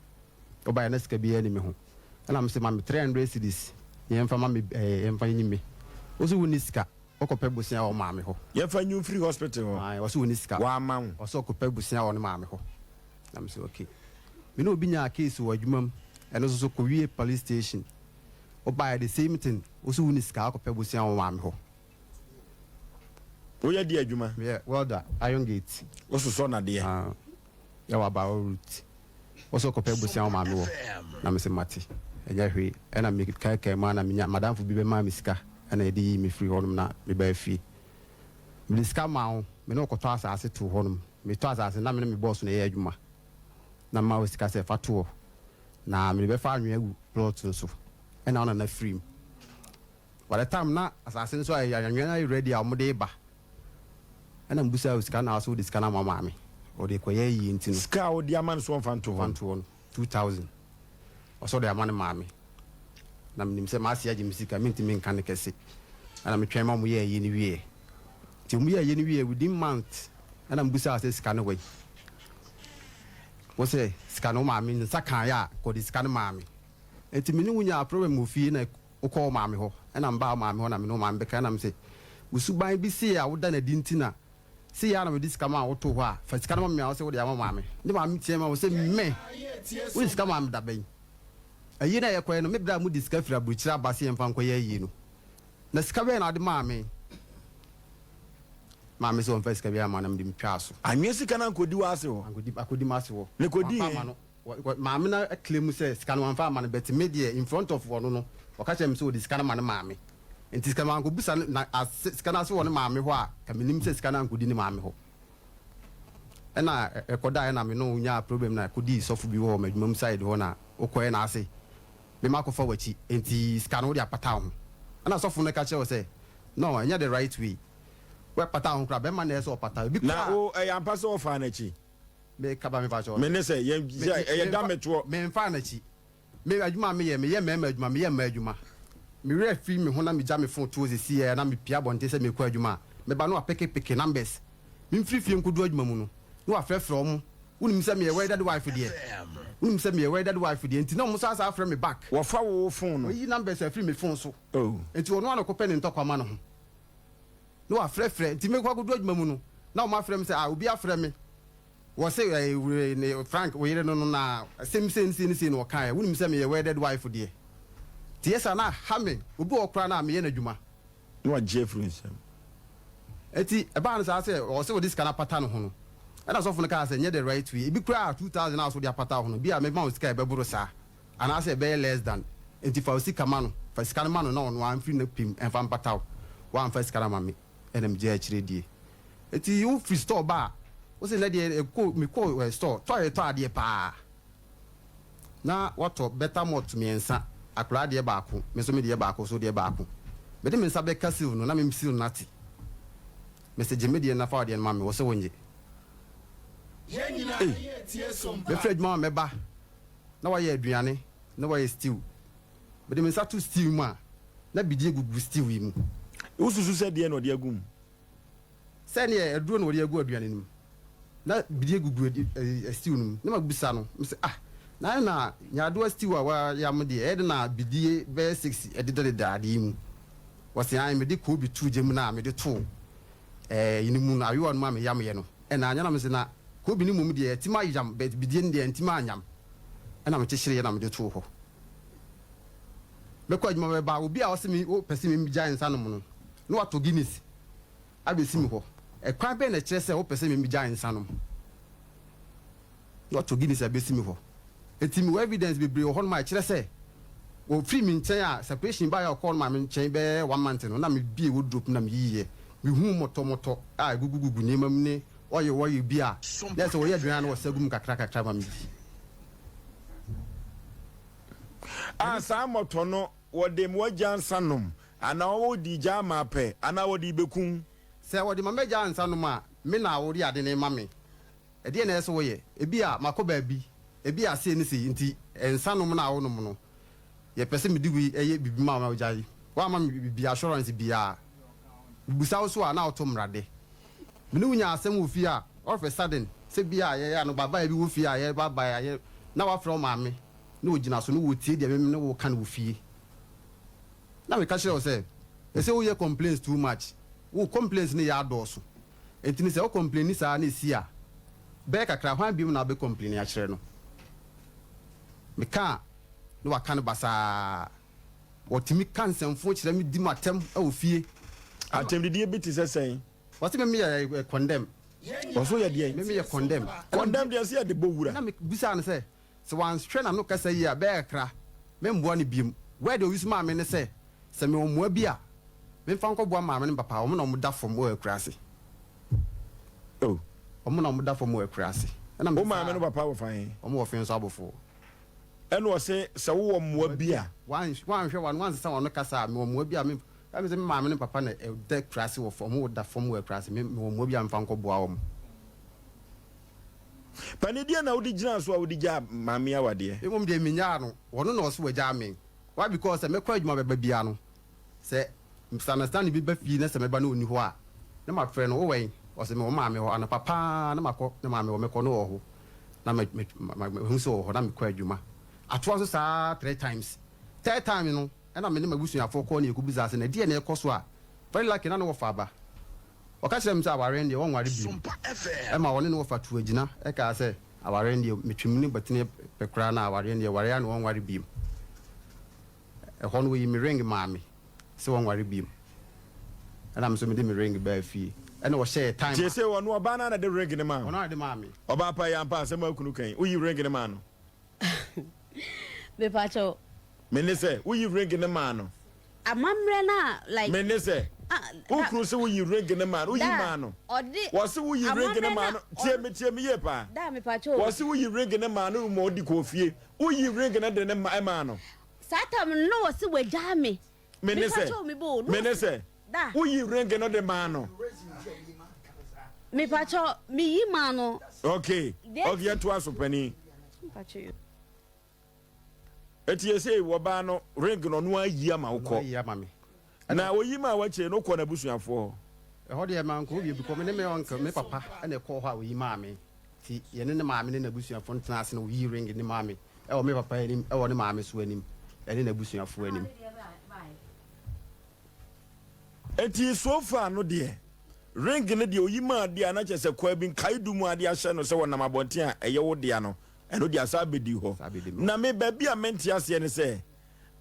Wobaeɛ na sika biara nni me ho. Ɛna mese ma me 300 cedis na yɛmfa ma me ɛɛ yɛmfa nyi me. Wo se wonni sika, wokɔpɛ bosea wɔ wo maame hɔ. Yɛmfa nyi wo mfiri hospital hɔ. Ae, ɔse onni sika. Wamma wo. Ɔse ɔkɔpɛ bosea wɔ ne maame hɔ. Na mese okay. Me ne obi nyaa case wɔ adwuma mu, ɛno nso so kɔwie police station. Wobaeɛ the same thing, wo se wonni sika, wokɔpɛ bosea wɔ wo maame hɔ. Woyɛ deɛ adwuma? Meyɛ welder, iron gate. Wososɔ nnadeɛ? Aah, yɛwɔ Abawa route. Wo se wokɔpɛ bosea wo maame wɔ? Na mese mate, ɛnyɛ hwee. Ɛna mekaekae mu ara na menya, m'adamfo bi bɛmaa me sika ɛna yɛde yii me firii hɔnom na mebaa fie. Mede sika maa wo, me ne wo kɔtɔ asaase too hɔnom. Metɔ asaase no, na me ne me boss na ɛyɛ adwuma. Na mema wo sika sɛ fa to hɔ, na mede bɛfa anwea agu plot no so. Ɛna wo nana firii mu. By the time na asase no so ayɛ anwea no ayɛ ready a wɔde reba, ɛna mebisaa wo sika na wo sɛ wode sika no ama maame, ɔde rekɔyɛ ayie nti no. Sika a wode ama no sɛ ɔmfa nto hɔ no? Ɔmfa nto hɔ no, 2000. Ɔsɛ ɔde ama ne maame. Na menim sɛ m'ase agye me sika, mentumi nka no kɛse. Ɛna metwɛn ma wɔyɛɛ ayie no wieɛ. Nti wɔyɛɛ ayie no wieɛ within month ɛna mebisaa sɛ sika no wɔ he? Wo sɛ sika no wo maame nsa kaeɛ a, kɔde sika no maa me. Nti me ne wo nyaa problem wɔ fie na Wokɔ wo maame hɔ, ɛna mebaa wo maame hɔ na me ne wo maame bɛkae na mese, Wo suban bi sei a woda no adi nti na sei ara na mede sika maa wo too hɔ a, fa sika no ma me a wose wode ama maame. Ne maame teɛɛ mu a ɔse, Me? Wode sika maa me da bɛn? Ayie no a yɛkɔeɛ no, me berɛ a mode sika firi aburokyire aba se yɛmfa nkɔyɛ ayie no, na sika bɛn na wode maa me? Maame se ɔmfa sika biara mma na mede metwaa so. Anwea sika no ankɔdi w'ase hɔ? Ankɔdi, akɔdi m'ase hɔ. Na ɛkɔdii Wamfa he? amma no. Maame no claim sɛ sika no wamfa amma no but me deɛ in front of ɔno no ɔka kyerɛɛ me sɛ ɔde sika no ma ne maame nti sika no mankɔbisa no na ase sika no ase wɔ ne maame hɔ a ka menim sɛ sika no ankɔdi ne maame hɔ ɛna ɛkɔdaeɛ na me ne wo nyaa problem na ɛkɔdii sɔfo bi wɔ m'adwuma mu side hɔ na wokɔɛ na ase me makɔfa w'akyi nti sika no wode apata wo ho ɛna sɔfo no ka kyerɛ wo sɛ no ɛnyɛ the right way woapata wo ho koraa bɛrima na ɛsɛ sɛ ɔpata ebi Na koraa wo ɛyɛ ampa sɛ wɔfaa n'akyi? Me kaba me pakyɛw. Me ne sɛ yɛn sɛ ɛyɛ da me toɔ. Me nfaa n'akyi. Me adwuma a meyɛ, meyɛ mmarima adwuma, meyɛ mmaa adwuma. Me werɛ fi me ho na megya me phone to hɔ seesei ara na mepue abɔnten sɛ merekɔ adwuma a, meba na wapeke peke numbers. Memfiri fie nkɔduru adwuma mu no, na wafrɛfrɛ wɔn. Wonim sɛ meyɛ wedded wife deɛ. Wonim sɛ meyɛ wedded wife deɛ, nti na wɔn nso asan afrɛ me back. Wɔfa wo wo phone no. Wɔayi numbers afiri me phone so. Oh. Nti ɔno ara na ɔkɔpɛ ne ntɔkwa ma ne ho. Na wafrɛfrɛ nti mekɔ akɔdu adwuma mu no na wɔn afrɛ me sɛ ah obi afrɛ me wɔ se ɛɛ ne Frank wo yere no no na asɛm sei ne sei ne sei na ɔkaeɛ wonim sɛ meyɛ wedded wife deɛ nti yɛ saa na aha me obi wɔ hɔ koraa na meyɛ no adwuma. Na wagye afiri wo nsam. Nti ɛbaa no saa sɛ ɔwɔ sɛ ɔde sika no apata ne ho no ɛna sɔfo no kaa sɛ nyɛ the right way ebi koraa 2000 a ɔsɛ wode apata wo ho no bi a mɛma wo sika a ɛbɛboro saa Anaasɛ ɛbɛyɛ less than. Enti fa wo sika ma no, fa sika no ma no na ɔno ara mfiri ne pɛ mu mfa mpata wo. Woamfa sika no amma me, ɛna megyae akyire die. Enti wofiri store ba a, wose nnɛ deɛ ɛkɔ, mekɔɔ store, tɔ a yɛtɔ adeɛ paa. Na woatɔ Better Malt mmiɛnsa, akwadaa deɛ baako, me nso me deɛ baako, wo nso wo deɛ baako. Mede me nsa bɛka seal no na me seal no ate. Mese gye me deɛ na fa wo deɛ no ma me, wose wonnye. Ei, mɛfiri adwuma ma mɛba. na wayɛ aduane, na wayɛ stew. Mede me nsa to stew mu a, na bidie gugu stew yi mu. Wosusu sɛ deɛn na ɔde agu mu? Sɛ neɛ aduro na ɔde agu aduane no mu. Na bidie gugu stew no mu. Na mabisa no, mese ah, na ayɛ na nyaadoa stew a wayam deɛ, ɛyɛ dɛn na bidie bɛyɛ six ɛdedadeda adeɛ yi mu? Ɔse ae, mede koobi too gya mu na mede too ɛɛ no mu no, ayowa no mu a meyamyɛ no. Ɛna anyɛ na mese na Kobi no mmom deɛ atim ayam but bidie no deɛ antim anyam ɛna me kyekyereeɛ na mede too hɔ. Mɛkɔ adwuma mɛba obi a ɔse me ɔpɛ sɛ me gyae nsa nom no na watɔ Guinness abɛsi me hɔ. Ɛkwan bɛn na ɛkyerɛ sɛ wopɛ sɛ me gyae nsa nom? Na watɔ Guinness abɛsi me hɔ. Enti mewɔ evidence bebree wɔ hɔnom a ɛkyerɛ sɛ ɔfiri me nkyɛn a separation baeɛ a ɔkɔɔ no maame nkyɛn bɛyɛ one month no na mebue wardrobe na meyiiɛ. Mehuu mɔtɔmɔtɔ a ɛgugugugu nneɛma mu ne oil oil bi a na ɛsɛ sɛ wɔyɛ aduan a na wɔsa gu mu kakra kakra ma medi. A saa mmɔtɔ no wɔde ma w'agya nsa nom anaa wɔde gya ama apɛ anaa wɔde rebɛku wo? Sɛ wɔde ma m'agya nsa nom a, me na wode ade no rema me. Ɛdeɛn na ɛsɛ sɛ woyɛ? Ebia makɔ baabi, ebia sei ne sei nti nsa nom no a wonom no, yɛpɛ sɛ mede wei yɛ biribi ma wo na wogyae. Woamma me biribi, assurance biara. Mebisa wo so a, na woto mmrade. Me ne wo nya asɛm wɔ fie a, all of a sudden, sɛ bi a yɛyɛ anobaebaeɛ bi wɔ fie a yɛrebaebaeɛ a, yɛ, na woafrɛ wo maame na ɔgyina so na ɔretie deɛ me ne wo reka no wɔ fie. Na meka kyerɛ wo sɛ, ɛsɛ woyɛ complaints too much. Wo complaints no yɛ adɔɔso. Enti no sɛ wo complaini saa na ɛsi a, bɛyɛ kakra, hwan biom na wobɛ complaini akyerɛ no? Meka a, na waka no basaa. Wɔtumi ka nsɛmfo kyerɛ me di m'atɛm wɔ fie. Atɛmdidie bi te sɛ sɛn? Wɔse me meyɛ condemn. Wɔse woyɛ deɛn? Me meyɛ condemn. Condemn deɛ ɛsɛ yɛde bɔ wura. Na me bisaa no sɛ, sɛ wanhwɛ n'ano kasa yie a, bɛyɛ kakra, memboa no biom. Word a ɔuse maa me ne sɛ, sɛ mewɔ mmoa bi a, memfa nkɔboa maame ne me papa, wɔn na wɔda fam wɔ akuraase. Oh. Wɔn na wɔda fam wɔ akuraase. Ɛna Wo me maame saa. ne wo papa wɔ fa he? Wɔn wɔ Fenso Abofoɔ. Ɛna ɔse sɛ wowɔ mmoa bi a. Wanhwɛ w'ano, wansesa w'ano kasa a, mewɔ mmoa bi a me, ɛna me sɛ me maame ne me papa na ɛda akuraase wɔ fam, wɔn da fam wɔ akuraase, me mewɔ mmoa bi a memfa nkɔboa wɔn. Panin, deɛn na wode gyinaa so a wode gyaa maame awadeɛ? Mmom deɛ mennyaa no, ɔno na ɔse wagyaa me. Why? Because sɛ mɛkɔ adwuma bɛba biara no, Sɛ misunderstanding bi ba fie na sɛ mɛba na ɔnni hɔ a, na mafrɛ no, wowɔ he? Ɔse mewɔ maame hɔ. Anɔpa pa ara na makɔ ne maame hɔ, mekɔ no ɔwɔ hɔ na mahu sɛ ɔwɔ hɔ na mekɔ adwuma. Atoa so saa ara times. Third time no ɛna me ne m'abusuafoɔ kɔɔ na yɛkɔbisaa sɛ na ɛdeɛn na ɛrekɔ so a, very lucky na ne wɔfa aba. Ɔka kyerɛɛ me sɛ awareɛ no deɛ wɔnware bio. Ɛma ɔne ne wɔfa tuu agyina kaa sɛ awareɛ no deɛ metwe mu ne batini pɛ koraa na awareɛ no deɛ ware ara na wɔnware bio. Ɛhɔ no wɔyii me ring maa me sɛ wɔnware biom. Ɛna me nso mede me ring baa fie. Ɛna wɔhyɛɛ time a. Seesei ɔno ɔbaa no ara na ɛde ring no maa wo? Ɔno ara na ɛde maa me. Ɔbaa pa yi ampa asɛm a wo kunu ka yi, woyi ring no maa no? Mepakyɛw. Me ne sɛ, woyi ring no maa no? Amammerɛ no a like. Me ne sɛ, wo kunu se woyi ring no maa no, woyi maa no? Wɔse woyi ring no maa no, tie me, tie me yie paa. Wɔse woyi ring no maa no ma ɔdi kɔɔ fie. Woyi ring no de no maa no. Saa tam no na ɔse wagyaa me. Me ne sɛ, me ne sɛ, woyi ring no de maa no. Mepakyɛw, meyi maa no. Okay, okay, yɛntoa so panin. Eti yɛsei wɔbaa no ring no ɔno ayi ama wo kɔ. Na oyi maa wakyire no wokɔ n'abusuafoɔ hɔ. Ɛhɔ deɛ mankɔ hɔ bio because me ne me uncle, me papa na ɛkɔɔ hɔ a oyi maa me. Nti yɛne ne maame ne n'abusuafoɔ no tenaa ase na oyii ring no maa me wɔ me papa anim, wɔ ne maame nso anim, ɛne n'abusuafoɔ anim. Enti so far no deɛ, ring no deɛ oyi maa deɛ a na kyerɛ sɛ kwaa bi nkaedu mu ade ahyɛ no sɛ wɔnam abɔnten a ɛyɛ wo dea no, ɛno deɛ asan abɛdi hɔ. Na me baabi a mente aseɛ ne sɛ,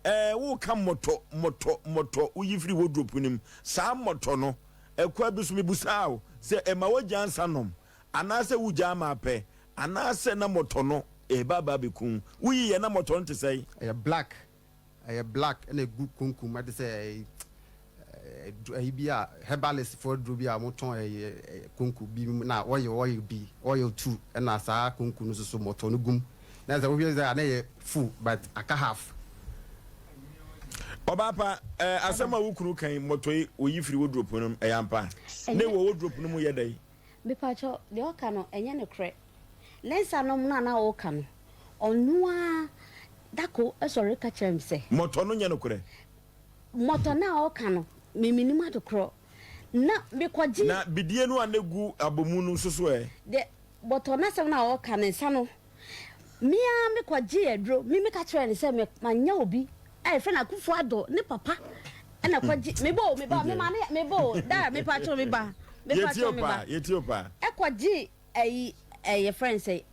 ɛɛ woka mmɔtɔ, mmɔtɔ, mmɔtɔ, woyi firi wardrobe no mu, saa mmɔtɔ no, ɛkwaa bi so mebusaa wo sɛ ɛma wogya nsa nom Anaasɛ wugyaa ma apɛ, anaasɛ na mmɔtɔ no reba aba abɛku wo. Woyiiɛ na mmɔtɔ no te sɛn? Ɛyɛ black, ɛyɛ black ɛna egu konko mu ɛte sɛ ɛyi ɛyi bi a herbalist foɔ aduro bi a wɔtɔn ɛyi konko bi mu na oil oil bi oil tu ɛna saa konko no soso mmɔtɔ no gum na sɛ wohwɛ sɛ a na ɛyɛ full but aka half. Ɔbaa pa, ɛɛ asɛm a wo kunu ka yi, mmɔtɔ yi oyi firi wardrobe no mu, ɛyɛ ampa? Na ɛwɔ wardrobe no mu yɛ dɛn? Mepakyɛw, deɛ ɔka no, ɛnyɛ nokorɛ. Ne nsa nom no a na ɔreka no, ɔno ara dako sɔre ka kyerɛɛ me sɛ. Mmɔtɔ no nyɛ nokorɛ. Mmɔtɔ no a ɔreka no, me mennim ade korɔ. Na mekɔgye. Na bidie no a na ɛgu abomu no nso so ɛ? Deɛ bɔtɔ no asɛm no a ɔreka, ne nsa no, Me ara me kɔ gyee aduro, me me ka kyerɛɛ no sɛ me ma nya obi a yɛfrɛ no Akufo Addo ne papa ɛna kɔ gye me ba o me ba me ma ne me ba o daa me pa kyerɛ me ba me pa kyerɛ me ba ɛkɔ gye ɛyi ɛyɛ frɛ no sɛ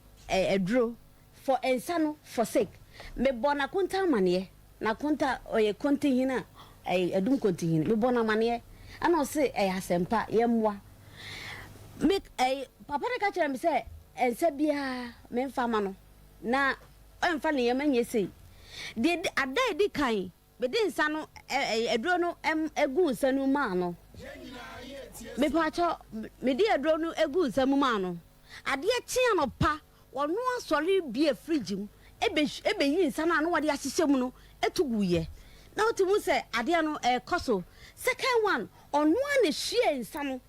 aduro for nsa no for sake me bɔ n'akonta amaneɛ n'akonta ɔyɛ kontihene a ɛyɛ adum kontihene me bɔ n'amaneɛ ɛna ɔse ɛyɛ asɛmpa yɛ mmoa Me ɛyi papa no ka kyerɛ me sɛ nsa biara memfa ma no na ɔmfa ne yam nyɛ sei. Deɛ ada a edi kan mede nsa no ɛyi aduro no egu nsa no mu maa no. Mepaakyɛw mede aduro no egu nsa mu maa no. Adeɛ kye anɔpa Ɔno asɔre bue fridge mu bɛyi nsa no a na wɔde ahyehyɛ mu no to guiɛ. Na wote mu sɛ adeɛ no ɛrekɔ so. Second one, ɔno ara na ɛhwiee nsa no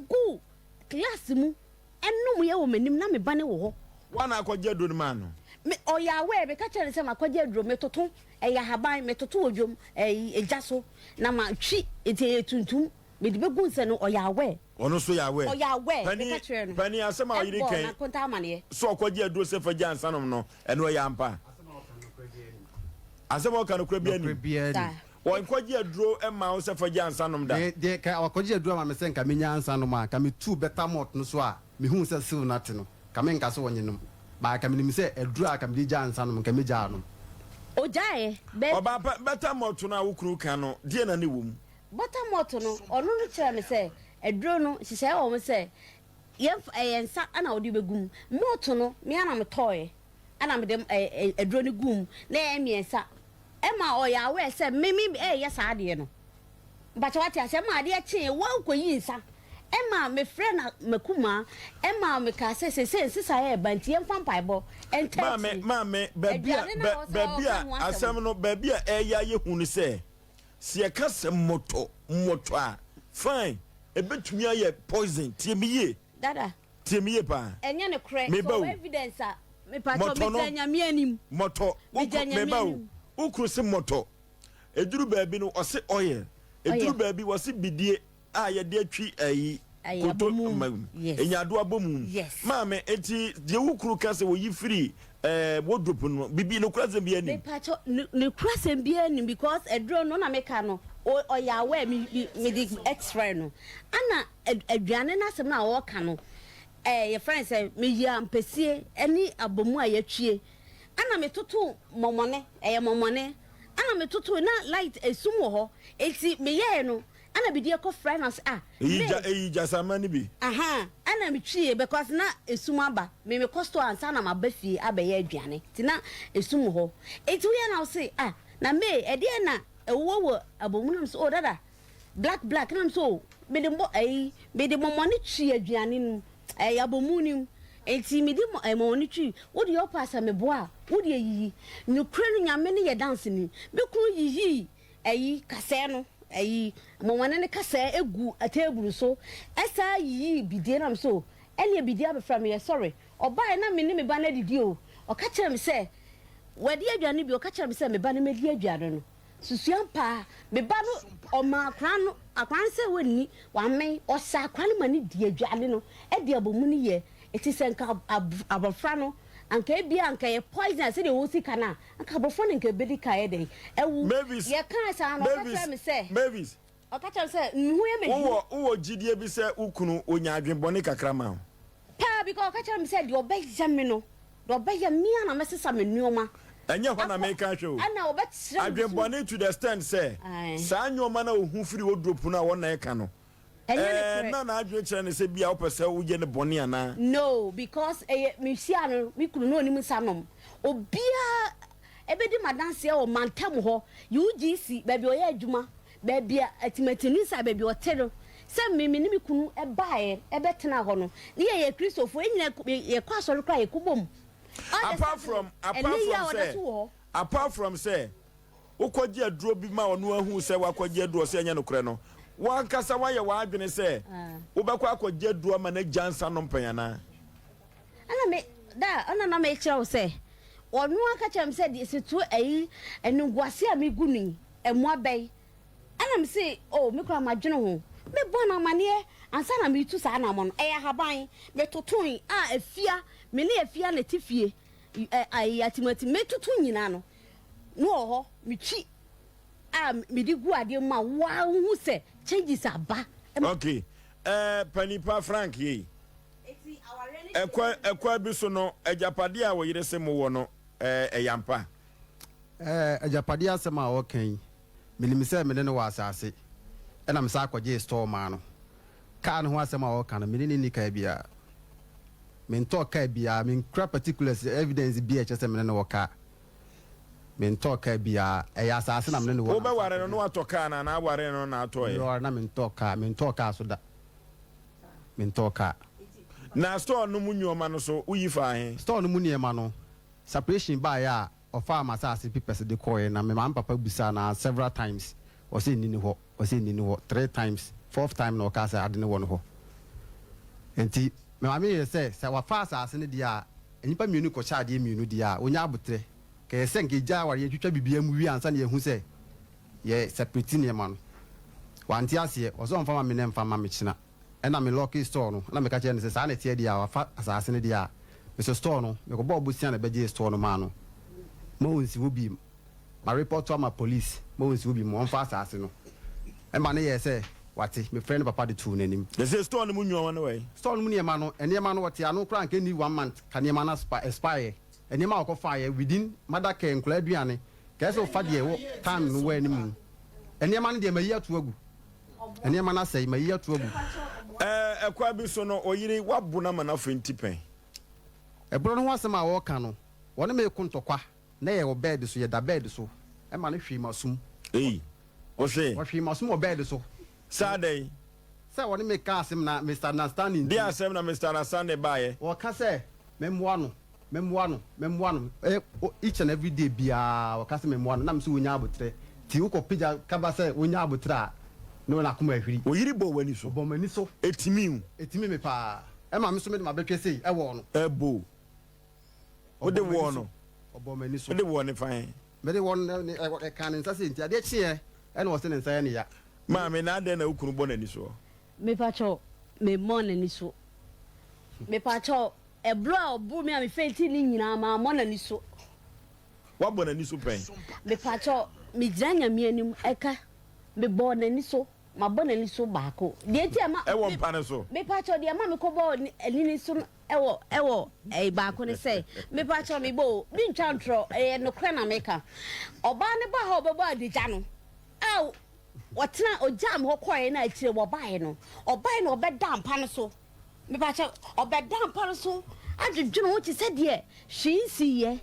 guu glass mu nomeɛ wɔ m'anim na me ba no wɔ hɔ. Woa na akɔgye aduro no maa no? Me, ɔyɛ aware, meka kyerɛɛ no sɛ makɔgye aduro, metoto, ɛyɛ ahaban, metoto wɔ dwam, ɛyi, egya so na matwi, nti ɛyɛ tuntum. Mede bɛgu nsa no, ɔyɛ aware. Ɔno nso yɛ aware. Ɔyɛ aware, Panin, meka kyerɛɛ no. panin, asɛm a ɔyere Ɛbɔɔ kan n'akonta amaneɛ. sɛ ɔkɔgye aduro sɛ fa gya nsa nom no, ɛno ɛyɛ ampa? Asɛm a ɔka nokorɛ biara Nokorɛ nnim. biara Saa. nnim. Ɔnkɔgye aduro mmaa wo sɛ fa gya nsa nom da. Me deɛ, nka ɔkɔgye aduro ama me sɛ nka menya nsa nom a, nka metuu better malt no so a mehuu sɛ seal no ate no, nka menka sɛ ɔnye nom. But nka menim sɛ aduro a nka mede gyaa nsa nom, nka mɛgyaa anom. Ɔgyaeɛ, bɛ. Ɔbaa pa, better malt no a wo kunu ka no, deɛn na na ɛwɔ mu? Butter malt no, ɔno no kyerɛɛ me sɛ aduro no, nhyehyɛeɛ wɔ ho sɛ yɛmfa, ɛyɛ nsa na wode bɛgu mu. Malt no, me ara na metɔeɛ. Ɛna mede aduro no guu mu na ɛyɛ mmiɛnsa ɛma ɔyɛ aware sɛ me me ɛyɛ saa adeɛ no mpakyɛ wate aseɛ ɛma adeɛ kyee wɔnkɔyi nsa ɛma mefrɛ na makumaa ɛma mekaa sɛ sese nsesa yɛ ɛba nti yɛmfa mpaebɔ ɛnta Maame, akyiri maame, baabi a, aduane no bɛ, a wɔsɛ baabi ɔka a ho asɛm asɛm no. no, baabi a ɛyɛ ayɛ hu ne sɛ, sɛ yɛka sɛ mmɔtɔ, mmɔtɔ a, fine, ɛbɛtumi ayɛ poison, tie me yie. Dada. Tie me yie paa. Ɛnyɛ nokorɛ. Me ba Sɛ o. ɔwɔ evidence a, mepakyɛw Mɔtɔ no. megyina Nyame anim. Mɔtɔ. Wo Megyina kunu, Nyame me ba o. anim. Wo kunu se mɔtɔ. Eduru baabi no, ɔse oil. Eduru Oil. baabi, wɔse bidie a yɛde atwi ayi, Ayi, koto abomu. ma mu. Yes. Enyadoa bɔ mu. Yes. Maame, enti deɛ wo kunu ka sɛ wɔyi firi ɛɛ wardrobe no mu, bibi, nokorasɛm biara nim? Mepakyɛw, ne, nokorasɛm biara nim because aduro no na meka no, o, ɔyɛ aware, me, me, mede kyerɛ no. Ana Aduane no asɛm no a ɔreka no, eh, yɛfrɛ no sɛ meyii ampesie ne abomu a yɛatwie, ɛna metoto mɔmɔne, ɛyɛ mɔmɔne, ɛna metoto na light esum wɔ hɔ, enti meyɛɛ no, ɛna bidie kɔ frɛ na ɔsɛ ah, Eyi me. gya, eyi gyasama no bi. Aha, ɛna metwie because na esum aba, me mekɔ store ansa na maba fie abɛyɛ aduane, nti na esum wɔ hɔ, enti woyɛ na ɔse ah, na May ɛdeɛn na ɛwowɔ wɔ abomu no, na mese oh dada, Black black na mso o mede mbɔ ɛyi mede mɔmɔne twi aduane no mu ɛyɛ abomu no mu nti mede mɔ ɛɛ mɔmɔne twi wo deɛ ɔpɛ asɛ meboa a wo deɛ yiyi nokorɛ no nyame no yɛ danseni me kunu yiyii ɛyi kasɛɛ no ɛyi mɔmɔne no kasɛɛ egu table so ɛsaa yiyii bidie na mso o ɛneɛ bidie abɛfra me yɛ sorry ɔbaɛ na me ne me ba no adidi o ɔka kyerɛ me sɛ wadi aduane bi ɔka kyerɛ me sɛ me ba no mɛdi aduane no Susua paa. Me ba no, ɔmaa akwadaa no, akwadaa no sɛ wɔnni, wammen, ɔhyɛ akwadaa no ma no di aduane no, ɛde abɔmu no yɛ. Eti sɛ nka abɔfra no, anka ebia anka ɛyɛ poison a sɛdeɛ wɔsi ka no a, anka abɔfra no nka ebedi ka ayɛ dɛn? Awu. Mavis, Yɛkaa saa no, ɔka Mavis, kyerɛɛ me sɛ, Mavis. ɔka kyerɛɛ me sɛ, me ho yɛ me hye. Wowɔ, wowɔ gyidie bi sɛ wo kunu, ɔnya adwenbɔne kakra ma wo? Paa because ɔka kyerɛɛ me sɛ deɛ ɔbɛyɛ me no, deɛ ɔbɛyɛ me ara na mɛsesa me nnoɔma Ɛnyɛ hɔ na akɔ, meka ahwɛ o. ɛna ɔbɛkyerɛ me so. Adwenbɔne to the extent sɛ, Ae. saa nnoɔma no a ɔhu firi wardrobe no a wɔn na ɛka no, Ɛnyɛ ɛɛ, nokorɛ. na n'adwene kyerɛ no sɛ bia wopɛ sɛ woyɛ no bɔne anaa? No, because ɛyɛ, mehyiaa no, me kunu na ɔnim nsa nom. Obiara ɛbɛdi m'adanseɛ wɔ mantam hɔ, UGC, baabi a ɔyɛ adwuma, baabi a Atimatini nsa, baabi a ɔte no, sɛ me me ne me kunu baeɛ bɛtenaa hɔ no, ne yɛyɛ Kristofoɔ, yɛn nyinaa yɛkɔ asɔre koraa yɛkɔ bom. All the Apart sudden, from, apart ɛnnɛ yi a from ɔda sɛ, so wɔ hɔ. apart from sɛ wokɔgye aduro bi ma ɔno ahu sɛ woakɔgye aduro ɔsɛ ɛnyɛ nokorɛ no, wo ankasa woayɛ w'adwene sɛ wobɛkɔ akɔgye aduro ama no agya nsa nom pɛn anaa? Ɛna me da ɛna na mekyerɛ wo sɛ ɔno ara ka kyerɛ me sɛ deɛ sɛ tuo ayi animguase a megu no yi ɛmoa bɛn ɛna me se oh me koraa madwene ho mebɔ no amaneɛ ansa na meretu saa anamɔ no ɛyɛ ahaban metotoe a afia me ne afia na ɛte fie ɛ ayi atimati metoto nyinaa no no wɔ hɔ metwi a mede gu adeɛ mu a woa wohu sɛ changes aba. Okay, eh, panipa Frank yei. Ɛkwan ɛkwan bi so no, agyapadeɛ a wo yere se mowɔ no, ɛɛ, ɛyɛ ampa? Ɛɛ, agyapadeɛ asɛm a ɔreka yi, menim sɛ me ne no wɔ asase, ɛna mesan kɔgyee store maa no. Kaa no ho asɛm a ɔreka no, me ne no nni kaa biara. Mentɔɔ kaa biara, menkura particulars, evidence biara a ɛkyerɛ sɛ me ne no wɔ kaa. Mentɔɔ kaa biara, ɛyɛ asase na me ne no wɔ na mesan Wobɛware no na kɔgyee. watɔ kaa no anaa awaree no na atɔeɛ? Meware na mentɔɔ kaa, mentɔɔ kaa so da. Mentɔɔ kaa. Na store no mu nnoɔma no so woyi faa he? Store no mu nneɛma no, separation baeɛ a, ɔfaa m'asaase papers de kɔeɛ na me maame papa bisaa no ara several times, ɔse nni ne hɔ, ɔse nni ne hɔ, three times, fourth time na ɔkaa sɛ ade no wɔ ne hɔ. Nti me maame yɛɛ sɛ, sɛ wafa asaase no deɛ a, nnipa mmienu kɔkyɛ adeɛ mmienu deɛ a, ɔnya aboterɛ. Nka ɛyɛ sɛ nka yɛgyae awareɛ, yɛtwitwa biribiara mu wie ansa na yɛahu sɛ yɛ separate nneɛma no. Wante aseɛ, ɔse ɔmfa ma me nnɛ mfa mma me kyena. Ɛna me lɔɔkee store no, ɛna meka kyerɛɛ no sɛ saa na ɛteɛ deɛ a wafa asaase no deɛ a, meso store no, mekɔbɔɔ bosea na ɛbɛgyee store no maa no. Ma ɔnsi hɔ biom. Ma repɔto ama police ma ɔnsi hɔ biom, ɔmfa asaase no. Ɛma no yɛɛ sɛ wate, mefrɛɛ ne papa de too n'anim. Ɛsɛ store no mu nnoɔma no wɔ he? Store no mu nneɛma no, nneɛma no ɔte ano koraa anka ɛnni one month ka nneɛma no aspa, expire. Nneɛma a ɔkɔfaeɛ within mother care, nkwadaa aduane, Kɛɛ sɛ wofa deɛ ɛwɔ time no wɔ anim. Nneɛma no deɛ mayi ato agu. Nneɛma no asɛe, mayi ato agu. Ɛɛ, ɛkwan bi so no, ɔyere, woabo no ama no afenti pɛn. Ɛborɔ no ho asɛm a wɔreka no, wɔne me reko ntɔkwa, na yɛwɔ bɛɛde so, yɛda bɛɛde so, ɛma no hwee m'asom. Ei, wohwee? Wɔhwee m'asom wɔ bɛɛde so. Saa dɛn? Sɛ wɔne me ka asɛm na Mister Understanding nti. Deɛ asɛm na Mister Understanding baeɛ? Wɔka sɛ memmoa no, memmoa no, memmoa no eh, each and every day biara wɔka sɛ memmoa no, na me sɛ wɔnya aboterɛ. Nti wokɔ pagya kaba sɛ wɔnya aboterɛ a, na n'akoma ahwiri. Wo yere bɔ w'ani so? Ɔbɔ m'ani so. Ɛtumi wo? Ɛtumi me paa. Ɛma me nso mede m'abɛtwɛ sei ɛwɔ no. Ɛbo. Wode wɔɔ no? Ɔbɔ m'ani so. Wode wɔɔ ne fa he? Mede wɔɔ no, ɛkaa ne nsa sei nti adeɛ kyeeɛ ɛna ɔse ne nsa yɛ ne ya. Maame, na adɛn na wo kunu bɔ n'ani soɔ? Mepakyɛw, memmɔɔ n'ani so. Mepakyɛw, ɛberɛ a ɔboro me a me feintii no nyinaa, mammɔ n'ani so. Woabɔ n'ani so pɛn? Mepakyɛw, megyina Nyame anim ɛka, mebɔɔ n'ani so, mabɔ n'ani so baako. Deɛ nti a ɛma. Ɛwɔ mpa no so? Mepakyɛw, deɛ ɛma mekɔbɔɔ n'ani so no ɛwɔ ɛwɔ ɛyi baako ne sɛ, mepakyɛw mebɔ o, mentwa ntorɔ, ɛyɛ nokorɛ na meka. Ɔbaa no baa hɔ a ɔbɛbɔ adagya no, a Ɔtena, ɔgyaa me hɔ kɔeɛ na akyire wɔbaeɛ no, ɔbaeɛ na ɔbɛdaa mpa no so. Mepakyɛ, ɔbɛdaa mpa no so adwedwene ho te sɛ deɛ hwee nsiiɛ.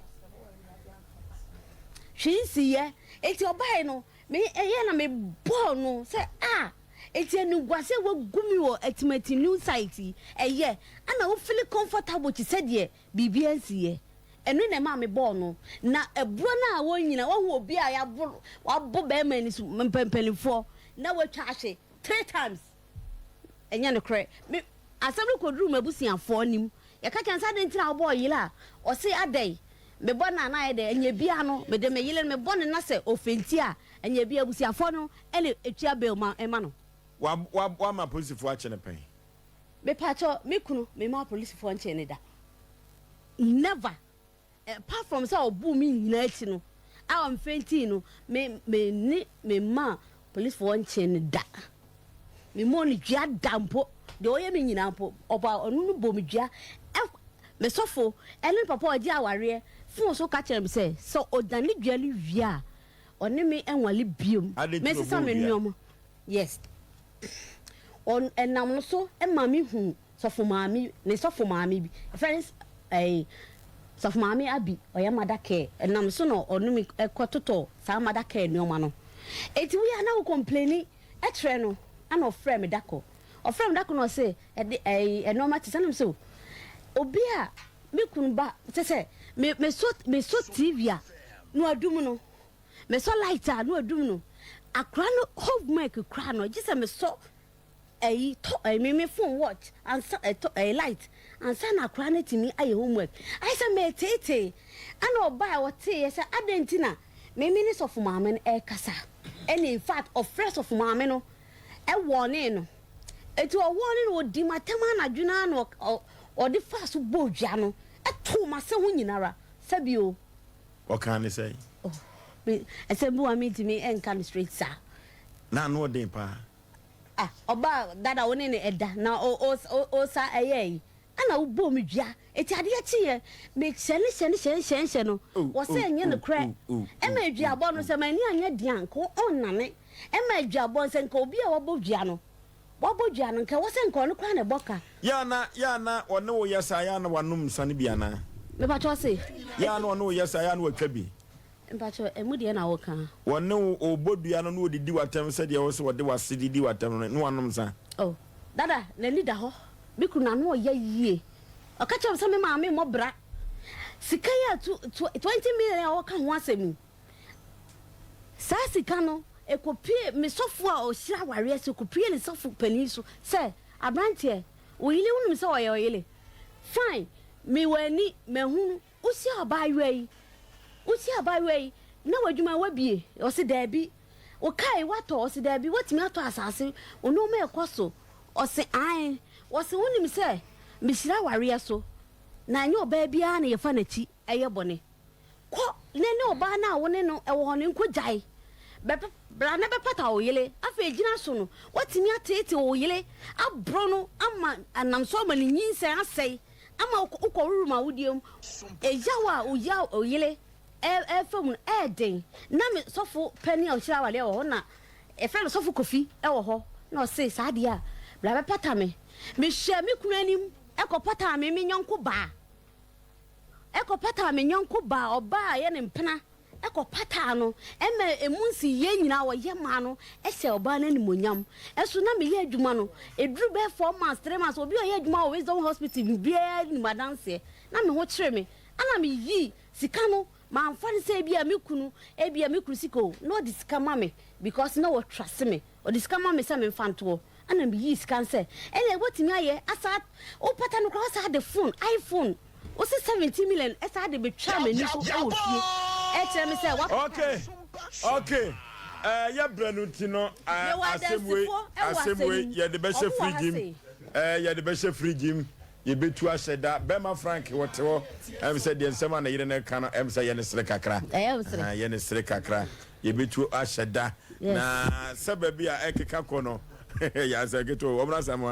Hwee nsiiɛ. Enti ɔbaeɛ no, me ɛyɛ na mebɔɔ no sɛ a, enti animguase a wagu me wɔ Atimati new site yi, ɛyɛ ana wo feel comfortable te sɛ deɛ Biribiara nsiiɛ. Ɛno na ɛmaa mebɔɔ no. Na ɛborɔ no a wɔnyina, woahu obi a yɛabo, wabo barima ani so, mpanimfoɔ, na watwa ahwe three times. Ɛnyɛ nokorɛ. Me, asɛm no kɔduruu m'abusuafoɔ anim. Yɛka kyerɛɛ no sɛ, adɛn nti na wobɔɔ yere a? Ɔse, adɛn? Mebɔ no a na ayɛ dɛn? Ɛnyɛ biara no, mede me yere no, mebɔ no na sɛ ɔfenti a, ɛnyɛ biara, abusuafoɔ no na ɛtua bail ma, ma no. Wa, wa, woama apolisifoɔ akye no pɛn? Mepakyɛw me kunu me ma apolisifoɔ nkyee no da never apart from sɛ ɔboo me nyinaa akyi no a ɔmfɛntii no me me ne me ma polisifoɔ nkyee no da me mɔ no dua da mpo deɛ ɔyɛ me nyinaa mpo ɔbɔ ɔno no bɔ me dua ɛ me sɔfo ɛne ne papa ɔgye awareɛ fon so ka kyerɛ me sɛ sɛ ɔdane dua no wie a ɔne me nwale biom mɛsesa me nneɛma yes. Ɔn ɛnam no so ma me hu sɔfo maame ne sɔfo maame bi yɛfrɛ no ɛɛ sɔfo maame Abi ɔyɛ mother care ɛnam so na ɔne me kɔ totɔ saa mother care nneɛma no eti woyɛ a na wo complaini kyerɛ no ɛna ɔfrɛ me dako ɔfrɛ me dako na ɔse ɛde ɛɛ nneɛma te sɛ nam so obi a me kunu ba kyɛ sɛ me me so me so TV a na wadum no. Mesɔ light a na wadum no. Akora no homework koraa no gye sɛ mesɔ ɛyi tɔ ɛyi me me phone watch ansa ɛtɔ ɛyi light ansa na akora no atumi ayɛ homework. Ayɛ sɛ meteetee ɛna ɔbaa ɔteeɛ sɛ adɛn nti na me me ne sɔfo maame no ɛrekasa ɛna in fact ɔfrɛ sɔfo maame no ɛwɔɔnee no eti ɔwɔɔne no ɔdi m'atɛm anadwo no ara na ɔde faa so bɔɔ dua no ɛtoo m'ase ho nyinara sɛbi o. Ɔkaa ne sɛn? Oh, me, asɛm bi wɔ a mentumi nka no straight saa. Na ano ɔden paa. Ah, ɔbaa dada wo ne no ɛda na o o o o sa ɛyɛ yi. Ɛna wo bɔɔ me dua. Eti adeɛ kyeeɛ, me hyɛ ne hyɛ ne hyɛ nhyɛ nhyɛ no. Wɔ sɛ ɛnyɛ no korɛ. Ɛma aduabɔ no sɛ m'ani anyɛ den a nka ɔnnane. Ɛma aduabɔ no sɛ nka obi a wabɔ dua no. Wabɔ dua no, nka ɛwɔ sɛ nka ɔno koraa na ɛbɔ ka. Yɛ a na, yɛ a na ɔne wo yɛ saa, yɛ a na wanom nsa no bi anaa? Mepakyɛ ɔse. Yɛ a na ɔne wo yɛ saa, yɛ a na watwa bi? Mepakyɛ ɛmu deɛ na woka? Ɔne wo, ɔrebɔ dua no na ɔdidi w'atɛm sɛdeɛ ɛwɔ sɛ ɔde w'ase didi w'atɛm no, na wanom nsa? Oh, dada, n'ani da hɔ. Me kunu n'ano ɔya yie. Ɔka kyerɛ me sɛ me maame mmɔ bra. Sika yi a tu, tu, 20 million a ɔreka ho asɛm yi, Saa sika no, ɛkɔpuee me sɔfoɔ a ɔhyira awareɛ so, ɛkɔpuee ne sɔfo panin so sɛ, Aberanteɛ, wo yere wonim sɛ ɔyɛ ɔyere? Fine, mewɔ ani, mahunu, wohyia abaayewa yi, wohyia abaayewa yi, na w'adwuma woabie? Ɔse, Daabi. Wo kaa yi woatɔ? Ɔse daabi. Woatumi atɔ asase? Wo nnoɔma ɛkɔ so? Ɔse ae. Ɔse wonim sɛ mehyira awareɛ so na ɛnyɛ ɔbaa biara na yɛfa n'akyi yɛ bɔne. Kɔ na ne ɔbaa no a wo ne no wɔ hɔ no nkɔgyae. Bɛp bra na bɛpata wo yere. Afei gyina so no, woatumi ateetee wo yere, aboro no ama anam so ama ne nyinsɛn asɛe, ama wokɔworo ma wodeɛ mu. Ɛyaw a woyaw wo yere ɛrefa mu no, ɛyɛ den. Na me sɔfo panin a ɔkyerɛ awareɛ wɔ hɔ na yɛfrɛ no sɔfo Kofi wɔ hɔ na ɔse saa deɛ a, bra bɛpata me. Mehwɛɛ me kunu anim kɔpataa me me yɔnko baa. Ɛkɔpataa me yɔnko baa, ɔbaa a ɛyɛ ne mpena, ɛkɔpataa no, ɛma emu nsiyɛ nyinaa ɔyɛ maa no, ɛhyɛ ɔbaa no animuonyam. Ɛso na meyɛ adwuma no, ɛduru bɛyɛ 4 months, 3 months, obi a ɔyɛ adwuma wɔ Wisdom Hospital biara nim adanseɛ, na me ho kyere me, ɛna meyii sika no, mamfa no sɛ ebia me kunu, ebia me kunu sika o, na ɔde sika ma me because na ɔtrust me, ɔde sika ma me sɛ memfa ntoɔ. Ɛna meyii sika no sɛ ɛna wobɛtumi ayɛ asa wopata no koraa wosaa de phone iPhone wose 17 million ɛsaa de betwaa m'ani so ɛwɔ fie ɛkyerɛ me sɛ wapata Okay, okay. Yɛ brɛ no nti no Mewɔ asɛm wei adansifoɔ ɛwɔ asɛm asɛm wei yi mu yɛde bɛhyɛ ɔmo wɔ ha fridge mu sei. yɛde bɛhyɛ fridge mu, yɛbɛtu ahyɛ da. Bɛrima Frank wɔte hɔ sɛ deɛ nsɛm a ne yere no ka no sɛ yɛ ne sere kakra. Ɛyɛ wo sere. Yɛ ne sere kakra, yɛbɛtu ahyɛ da. Na sɛ baabi a ɛkeka kɔ no yɛ asɛ ketewa wɔn asɛm.